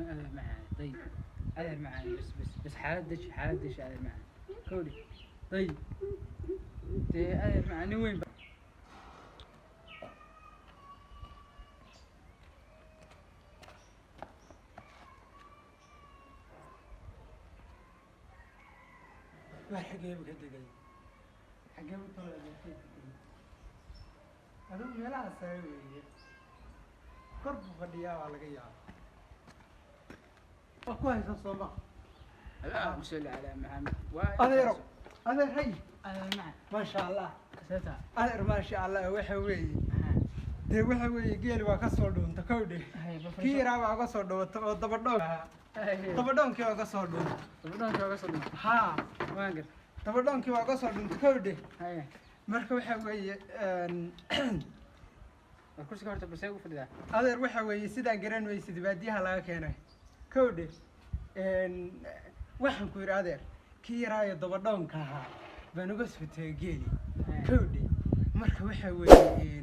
Ma adeer macaane, dayib, adeer macaane, bas bas bas, xaalad deji, xaalad deji, adeer macaane, kowdhi, dayib, dee adeer macaane, nin weyn. Waa xageebu ka degay? Xageebu tolaa? Adigu meelaha sare weeye, kor buu fadhiyaa, waa laga yaaba. Waa ku haysa sooma? Allahuma salli calaa Maxamed. Waa Adeero, adeer, hay. Adeer macaan. Maasha Allah. Seeta? Adeer, maasha Allah. Waxa weeye dee, waxa weeye geeli waa ka soo dhuunta, kowdhe. Hay. Kii yaraa baa uga soo dhawata oo dabadhoon, dabadhoonkii waa uga soo dhuunta. Dabadhoonka uga soo dhuunta? Haa. Waan gar. Dabadhoonkii waa uga soo dhuunta, kowdhe. Haye. Marka waxa weeye War kursiga horta basee ugu fadhidaa? Adeer, waxa weeye sidaan garan maysid, baadiyaha laga keenay, kowdhe. Waxaan ku yidhi adeer, kii yaraayo dabadhoonka ahaa baan uga soo tegay geeli, kowdhe. Marka waxa weeye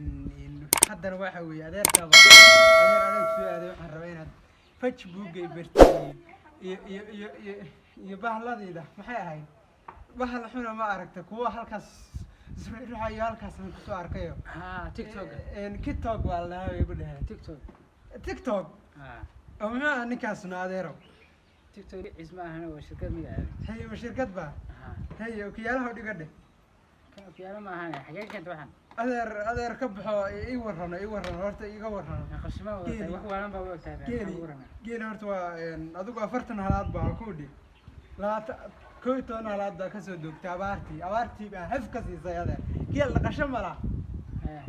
haddana waxa weeye adeerkaaba, adeer, adeeg soo aaday. Waxaan rabaa inaad Facebookay bartid iyo iyo iyo iyo iyo bahladayda. Maxay ahayd bahal xuna? Ma aragta kuwa halkaas isruxruxayo? Halkaasaan kusoo arkayo. Haa, TikTok. TikTok waa la dhahaa, bay ku dhaheen. TikTok. TikTok. Haa. Oo muxuu ahaa ninkaasuna, adeerow? TikTok ciis ma ahana, waa shirkad magaceeda. Haye, ma shirkad baa? Haa. Haye, okiyaalaha dhiga dheh. Kan okiyaalo ma ahane, xagee ka keenta waxaan? Adeer, adeer, ka baxo, ii warrano, ii warrano horta, iiga warrano. Qashima wadatay. Geeli. Wax waalan baa u egtahay. Geeli, geeli horta waa adigu 40 halaad baa ku dhi, 20, 11 halaad baa kasoo doogtay. Abaartii, abaartii baa haf ka siisay adeer. Geel dhaqasho mala,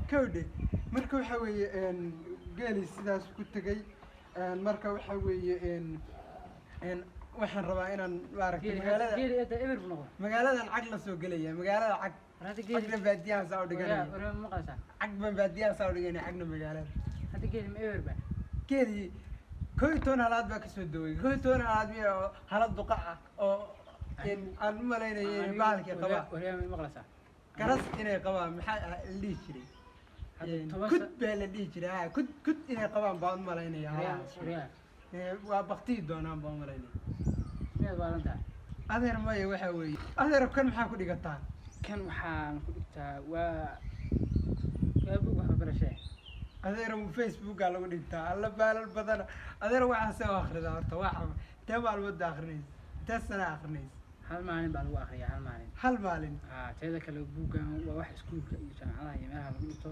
kowdhe. Marka waxa weeye geeli sidaas ku tegay. Marka waxa weeye waxaan rabaa inaan maaragtay magaalada Geeli inta eber buu noqday. Magaaladan cag la soo gelaya, magaalada cag. Hadda geeli Cagna baadiyahan saa u dhiganaya. Waryaa, ma maqlaysaa? Cag baan baadiyahan saa u dhiganaya, cagna magaalada. Hadda geeli ma eber ba? Geeli 11 halaad baa kasoo dogay. 11 halaad miya oo halad duqa ah oo aan u malaynayo inay bahalkii qabaan? Waryaa, ma maqlaysaa? Garas inay qabaan, maxaa la dhihi jiray? Hadda 10 Kud baa la dhihi jiray. Ha, kud, kud inay qabaan baan u malaynaya. Waryaa, waryaa. Waa baktiyi doonaan baan u malaynaya. Miyaad waalan tahay? Adeer, maya. Waxa weeye adeer, kan maxaa ku dhigataa? Kan waxaan ku dhigtaa waa bug waxbarashee. Adeer, Facebookaa lagu dhigtaa. Alla, baalal badana adeer. Waxaase u akridaa horta? Waxa intee maalmood akrinaysa? Intee sana akrinaysa? Hal maalin baa lagu akriyaa, hal maalin. Hal maalin? Haa. Teeda kale, buuggan waa wax iskuulka iyo jaamacadaha iyo meelaha lagu dhigto.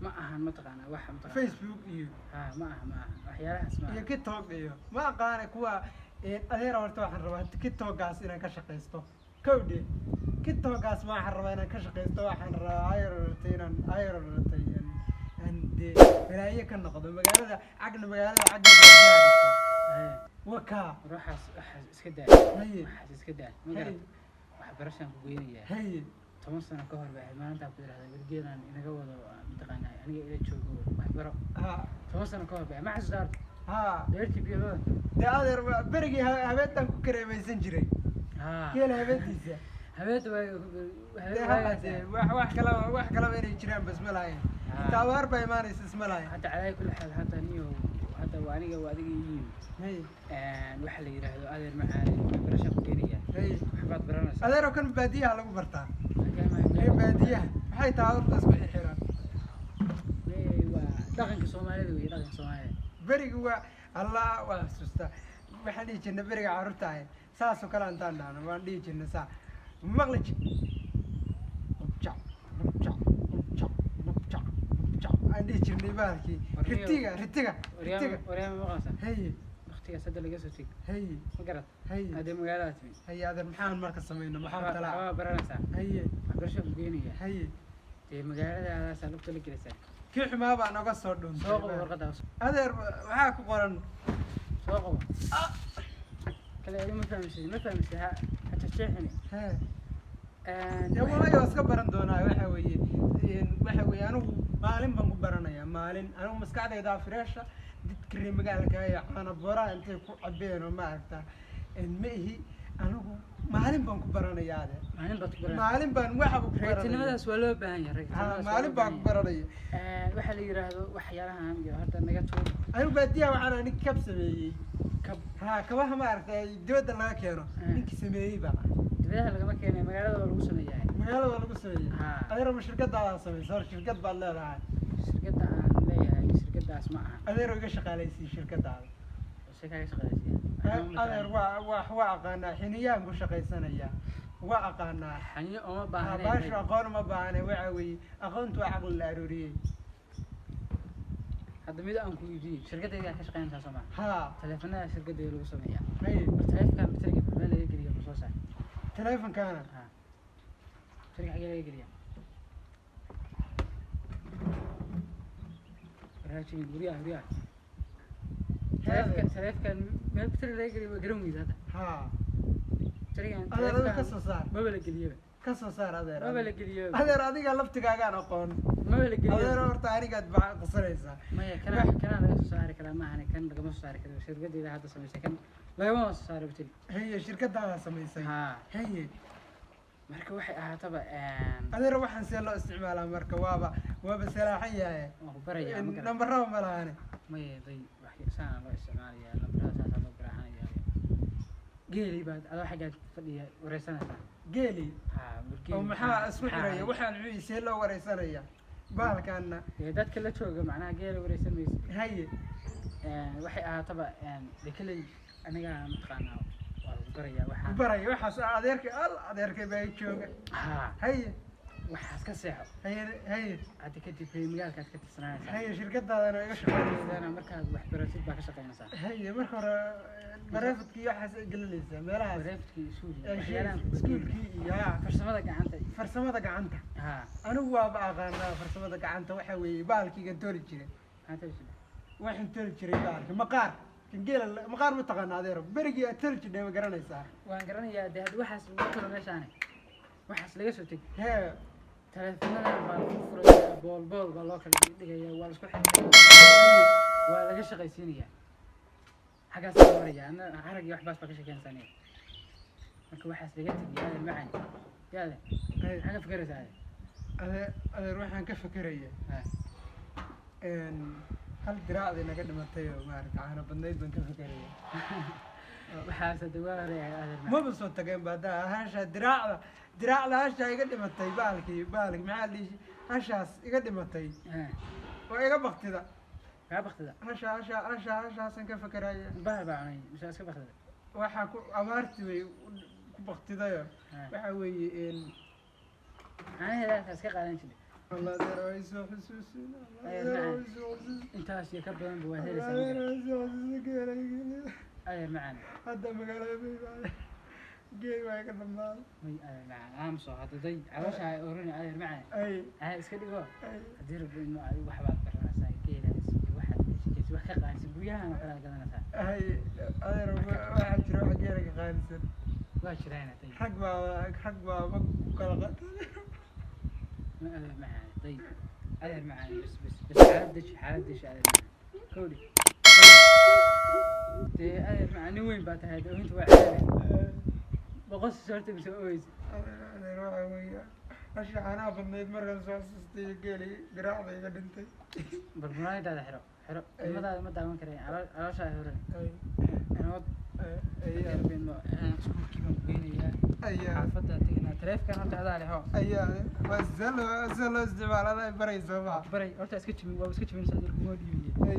Ma ahan, mataqaanaa, waxa mataqaanaa Facebook iyo Haa, ma aha, ma aha waxyaalahaas, ma iyo aha. TikTok iyo ma aqaana kuwa. Adeer, horta waxaan rabaa TikTokaas inaan ka shaqaysto, kowdhe. TikTokaas ma waxaan rabaa inaan ka shaqaysto. Waxaan rabaa ayar inaan ayar ratay aan dee balaayo ka noqdo magaalada, cagna magaalada, cagna baadiyaha dhigto. Haye. Wakaa. War waxaas iska daa. Haye. Waxaas iska daa, ma Haye. garat? Waxbarashaan ku geynayaa. Haye. 10 sano ka hor bay ahayd maalintaa ku yidhahda wargeelaan inaga wado, mataqaanaa, aniga ila joogo, waxbaro. Ha. 10 sano ka hor bay, ma xasuusta horta? Ha. Dheertii biyolada. Dee adeer, berigii habeetaan ku kareemaysan jiray. Haa. Geela habeentiisa. Habeenta waa. Dee ha, dee wax kalaba, wax kalaba inay jiraan bas ma lahayn. Inta abaar baa imaanaysa isma lahayn. Hadda calaa kulli xaal, hadda niyo, hadda waa aniga, waa adiga ii yimid. Haye. Waxa la yidhaahdo, adeer macaane, waxbarashaan ku geynayaa. Haye. Waxbaad baranaysaa. Adeeroo, kan baadiyaha lagu bartaa? Ee baadiyaha maxay tahay horta isku xixiran? Waa dhaqanka Soomaalida wey, dhaqanka Soomaalida. Beriga waa Allah, waa xasuustaa. Waxaan dhihi jirnay beriga carruurta ahayd, saasoo kale intaan dhahno waan dhihi jirnay, saa maqli jir, qubjac qubjac qubjac qubjac qubjac aan dhihi jirnay bahalkii ritiga, ritiga, ritiga. Waryaama, maqlaysaa? Haye. Waqtigaas hadda laga soo teg. Haye. Ma garat? Haye. Haddee magaalada timi. Haye adeer, maxaan marka samayno? Maxaan talaa? Waxbaa baranaysaa. Haye. Waxbarasho ku geynaya. Haye. Dee magaaladaasaa lugta la gelaysaa. Kii xumaa baa noga soo dhuntay. Soo qabo warqadaas. Adeer, waxaa ku qoran? Soo qabo kale. Adi ma fahmaysid, ma fahmaysid, ha ha jeexjeexini. Hee. Dee wallahi waa iska baran doonaa. Waxa weeye waxa weeye anigu maalin baan ku baranayaa, maalin. Anigu maskaxdayda fresh-a, dadka reer magaalka iyo caana booraha intay ku cabeen oo maaragta ma ihi. Anigu maalin baan ku baranayaa adeer. Maalin baad ku baranaysaa. Maalin baan waxaba ku baranaya. Reertinimadaas waa loo baahan yahay. Ha, Reertinimadaas waa maalin loo baan ku baahan baranaya. yahay. Waxaa la yidhaahdo waxyaalahan iyo hadda naga tuur. Anigu baadiyaha waxaan anig kab sameeyey. Kab. Ha, kabaha ma aragtay dibadda laga keeno, ninkii sameeyey baan ahay. Dibadaha lagama keenay, magaalada waa lagu sameeyaa. Magaalada waa lagu sameeyey? Haa. Adeero, ma shirkadaadaa samaysa hor? Shirkad baad leedahay? Shirkadda aan leeyahay shirkadaas ma aha. Adeero, iga shaqaalaysiiy shirkadaada. Se kaaga shaqaysiiya? Adeer, waa aqaanaa, xiniyaan ku shaqaysanaya, waa aqaanaa. Xaniyo uma Ha, baahnayn. Baashu aqoon uma baahne, waxa weeye aqoontu waa caqli la arooriyey. Hadda mid aan ku iibiyey, shirkadayda ka shaqeynaysaa soo maa? Haa. Taleefanada shirkadayda lagu sameeyaa. Haye. War taleefanka bateriga meel laga geliyo ma soo saar. Taleefonkaana? Ha, bateriga xagee laga geliya? Waraajin guryaha guryaha taleefankan meel bateri laga geliyo waa garan weyda hadda. Haa. Baterigan Adeer, adiga ka taleefankan soo saar. Maba la geliyaba. Ka soo saar, adeer. Maba la geliyo. Adeer, adiga laftigaagaan aqoon. Maba la geliyo. Adeer, horta anigaad baa qasanaysaa. Maya, kana kana laga soo saari karaa maahane, kan lagama soo saari karo. Shirkadayda hadda samaysay, kan lagama soo saaro bateri. Haye, shirkadaadaa samaysay? Haa. Haye. Marka waxay ahaataba Adeer, waxaan see loo isticmaalaa marka? Waaba salaaxan yahay. Waan ku barayaa, ma garan. Nambaraba ma lahane. Maya, day wax saana loo isticmaalayaa, lambarada saasaa loo garaacanaya. Geeli baad adoo xaggaad fadhiya wareysanaysaa. Geeli? Haa, war geeli. Oo maxaa isku maxaa xiraya? hayo? Waxaan muxuu, see loo wareysanaya bahalkaana? Dee dadka la jooga macnaha geela wareysan maysa. Haye. Waxay ahaataba dee keley aniga mataqaanaa waa lagu barayaa waxaa. Baraya waxaas adeerkay, al adeerkay baa i jooga. Haa. Haye. Waxaas ka seexo. Haye, haye. Hadda kadib reer magaalkaad ka tirsanaanaysaa. Haye, shirkadaadana iga shaqeynaysaa? Shirkadaydana markaad wax baratid baa ka shaqeynaysaa. Haye, marka hore bareefadkii waxaas ay gelinaysaa meelahaas? Bareefadkii, iskuul iyo waxyaalahan ku iskuulkii iyo haa. Farsamada gacanta. Farsamada gacanta. Haa. Anigu waaba aqaanaa farsamada gacanta, waxa weeye bahalkiigan toli jiray. Maxaa tali jiray? Waxaan toli jiray bahalki maqaar kan geela maqaar, ma taqaana adeero? Berigii aad toli jirnay ma garanaysaa? Waan garanayaa dee, hadda waxaas lagu talo meeshaani, waxaas laga soo teg. Hee. Taleefanadan baa lagu furayaa, bool bool baa loo kala dhigaya, waa la isku xiraya, waa laga shaqaysiinayaa, xaggaas baa maraya. Ana harag iyo waxbaas baa ka sheekeynaysaa aniga. Marka waxaas laga tegiy, adeer macaan, yaade. Haye. Maxaa ka fikeraysaa, adeer? Adeer, waxaan ka fekeraya Ha. Hal diraacdii naga dhimatay oo maarata caano badnayd baan ka fekeraya. Waxaas hadda waa hore, adeer macaan. Maba soo tageen ba hadda hasha diraacda hashaa iga dhimatay, bahalkii maxaa la dhihi, hashaas iga dhimatay. Ha. Oo iga baktida. Kaa baktida? Hasha hashaasaan ka fekeraya. Bahal baa cunay mise iska baktida? Waxaa ku abaarti bay ku baktidayo. Ha. Waxa weeye Caanaheeda halkaas iska qaadan jiray. Allah, adeer waa isoo xusuusin. Allah, Adeer adeer waa macaan. isoo xusuusin. Intaas iyo ka badanba waad helaysaa Adeer marka. waa isoo xusuusin geela. Adeer macaan. Hadda magaalada ma imaade, geel waa iga dhammaaday. May, adeer macaan, aamuso hadda, day caloosha ay oranay, adeer macaan. Ay. Ha iska dhigo. Ay. Haddii rabbo inuu adigu waxbaad baranaysaa, geelaas iyo waxaad heshiikaysa wax ka qaalisan guryahan oo kale aad gadanaysaa. Ay adeer, waxaa jira wax geela ka qaalisan? Waa jiraan, day. Rag baa ma ku kala qaata. Ma adeer macaan, day adeer macaan, bas bas bas, xaalad deji, xaalad deji, adeer macaan, kowdhi dee. Adeer macaan, nin weyn baa tahay dee, oohinta waa ceebe. Boqol soorta mise ooyeysa? Adeer, waxaa weeye hasha caanaha badnayd markaan soo xasuustay iyo geelii diraacda iga dhintay. Bal munaayadaada xiro, xiro. Ilmadaada ma daawan karayn, caloosha ay horan. Ay. Anood. Ay. Iskuulkii baan ku geynayaa. Ayaa. Xaafadda teginaa. Taleefkan horta adaa leh, ho. Ayaa, waa sida loo isticmaalo adaa baraysa ma? Baray horta, iska jibin, waa iska jibinaysaa, adeer kuma dhiibaya. Ay.